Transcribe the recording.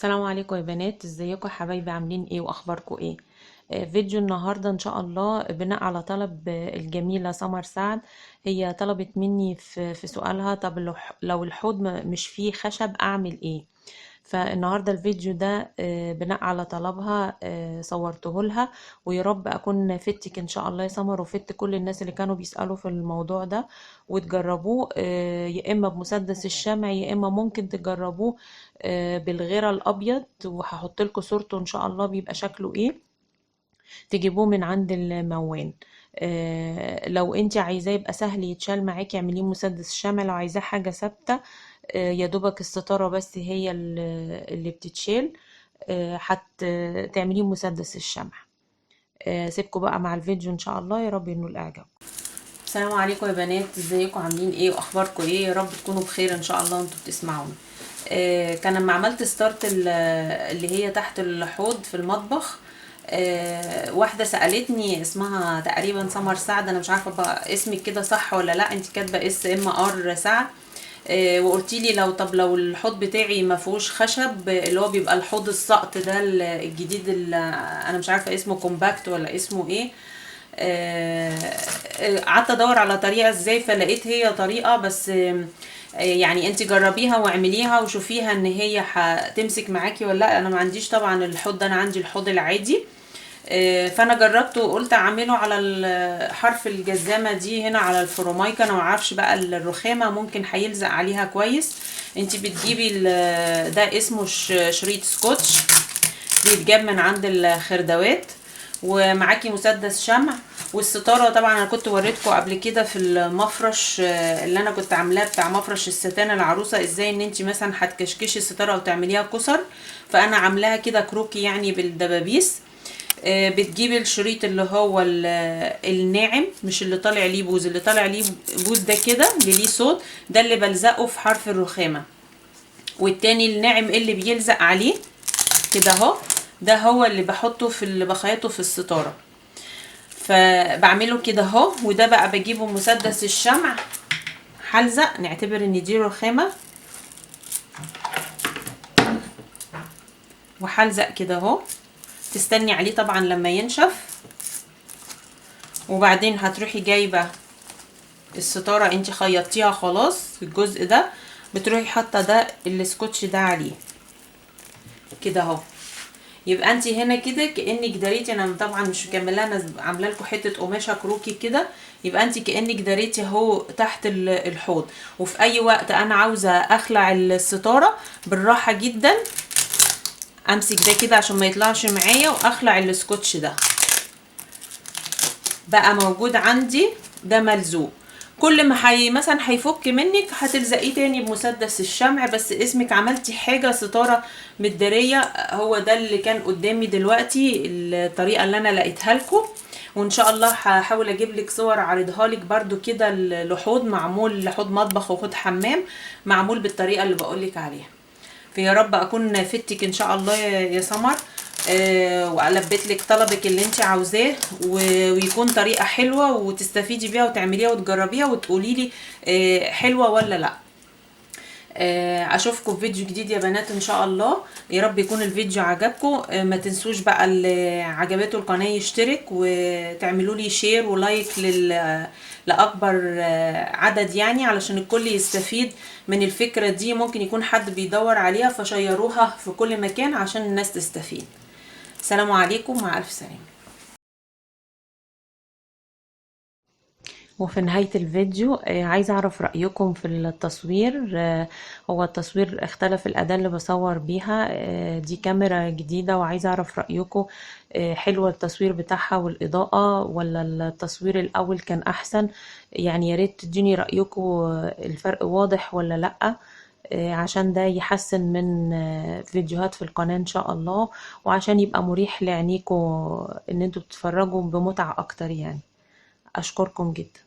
السلام عليكم يا بنات، ازيكم يا حبايبي؟ عاملين ايه واخباركم ايه؟ فيديو النهارده ان شاء الله بناء على طلب الجميلة سمر سعد. هي طلبت مني في سؤالها، طب لو الحوض مش فيه خشب اعمل ايه؟ فالنهارده الفيديو ده بناء على طلبها، صورته لها، ويا رب اكون فدتك ان شاء الله يا سمر، وفدت كل الناس اللي كانوا بيسالوا في الموضوع ده، وتجربوه، يا اما بمسدس الشمع، يا اما ممكن تجربوه بالغيره الابيض، وهحط لكم صورته ان شاء الله بيبقى شكله ايه. تجيبوه من عند الموان. لو انت عايزاه يبقى سهل يتشال معاكي اعمليه مسدس شمع، لو عايزاه حاجة ثابتة، يا دوبك الستارة بس هي اللي بتتشال، هتعمليه مسدس الشمع. سيبكم بقى مع الفيديو ان شاء الله، يا رب ينول اعجابكم. السلام عليكم يا بنات، ازيكم عاملين ايه واخباركم ايه؟ يا رب تكونوا بخير ان شاء الله وانتوا بتسمعوني. كان لما عملت ستارت اللي هي تحت الحوض في المطبخ، واحدة سألتني اسمها تقريبا سمر سعد، انا مش عارفة بقى اسمك كده صح ولا لا، انت كاتبة SMR سعد، وقلتي لي لو الحوض بتاعي ما فيهوش خشب، اللي هو بيبقى الحوض السقط ده الجديد اللي انا مش عارفة اسمه compact ولا اسمه ايه. قعدت ادور على طريقة ازاي، فلقيت هي طريقة بس، انت جربيها واعمليها وشوفيها ان هي هتمسك معاكي ولا لا. انا ما عنديش طبعا الحوض ده، انا عندي الحوض العادي، فانا جربته وقلت اعمله على حرف الجزامه دي هنا على الفرومايكا، انا ما اعرفش بقى الرخامه ممكن هيلزق عليها كويس. انت بتجيبي ده اسمه شريط سكوتش، بيتجاب من عند الخردوات، ومعاكي مسدس شمع والستاره. طبعا انا كنت وريتكم قبل كده في المفرش، اللي انا كنت عاملاه بتاع مفرش الستان العروسة، ازاي ان انت مثلا هتكشكشي الستارة وتعمليها كسر، فانا عاملاها كده كروكي يعني بالدبابيس. بتجيبي الشريط اللي هو الناعم، مش اللي طالع ليه بوز، اللي طالع ليه بوز ده كده اللي ليه صوت، ده اللي بلزقه في حرف الرخامه، والتاني الناعم اللي بيلزق عليه كده اهو، ده هو اللي بحطه في اللي بخيطه في الستارة، فبعمله كده اهو. وده بقى بجيبه مسدس الشمع، هلزق، نعتبر ان دي رخامه، وهلزق كده اهو، تستني عليه طبعا لما ينشف. وبعدين هتروحي جايبه الستارة انت خيطتيها خلاص الجزء ده، بتروحي حاطه ده السكوتش ده عليه كده اهو، يبقى انت هنا كده كانك داريتي. انا طبعا مش مكملة، انا عامله لكم حتة قماشة كروكي كده، يبقى انت كانك داريتي اهو تحت الحوض. وفي اي وقت انا عاوزه اخلع الستارة بالراحة جدا، امسك ده كده عشان ما يطلعش معايا، واخلع السكوتش ده، بقى موجود عندي ده ملزوق. كل ما مثلا هيفك منك هتلزقيه تاني بمسدس الشمع، بس اسمك عملتي حاجة ستارة متداريه. هو ده اللي كان قدامي دلوقتي، الطريقة اللي انا لقيتها لكم، وان شاء الله هحاول اجيب لك صور اعرضها لك برده كده، لحوض معمول، لحوض مطبخ وحوض حمام معمول بالطريقة اللي بقول لك عليها. فيا رب اكون فدتك ان شاء الله يا سمر، ولبيت لك طلبك اللي انت عاوزاه، ويكون طريقه حلوة وتستفيدي بيها وتعمليها وتجربيها وتقولي لي، حلوة ولا لا. اشوفكم في فيديو جديد يا بنات ان شاء الله، يا رب يكون الفيديو عجبكم. ما تنسوش بقى اللي عجبته القناة يشترك، وتعملوا لي share و like لاكبر عدد، علشان الكل يستفيد من الفكرة دي. ممكن يكون حد بيدور عليها، فشيروها في كل مكان عشان الناس تستفيد. السلام عليكم، مع الف سلامه. وفي نهاية الفيديو، عايزة أعرف رأيكم في التصوير. هو التصوير اختلف، الأداة اللي بصور بيها، دي كاميرا جديدة، وعايزة أعرف رأيكم، حلوة التصوير بتاعها والإضاءة، ولا التصوير الأول كان أحسن؟ يا ريت تديني رأيكم، الفرق واضح ولا لأ، عشان ده يحسن من فيديوهات في القناة إن شاء الله، وعشان يبقى مريح لعينيكم إن انتوا بتتفرجوا بمتعة أكتر. أشكركم جدا.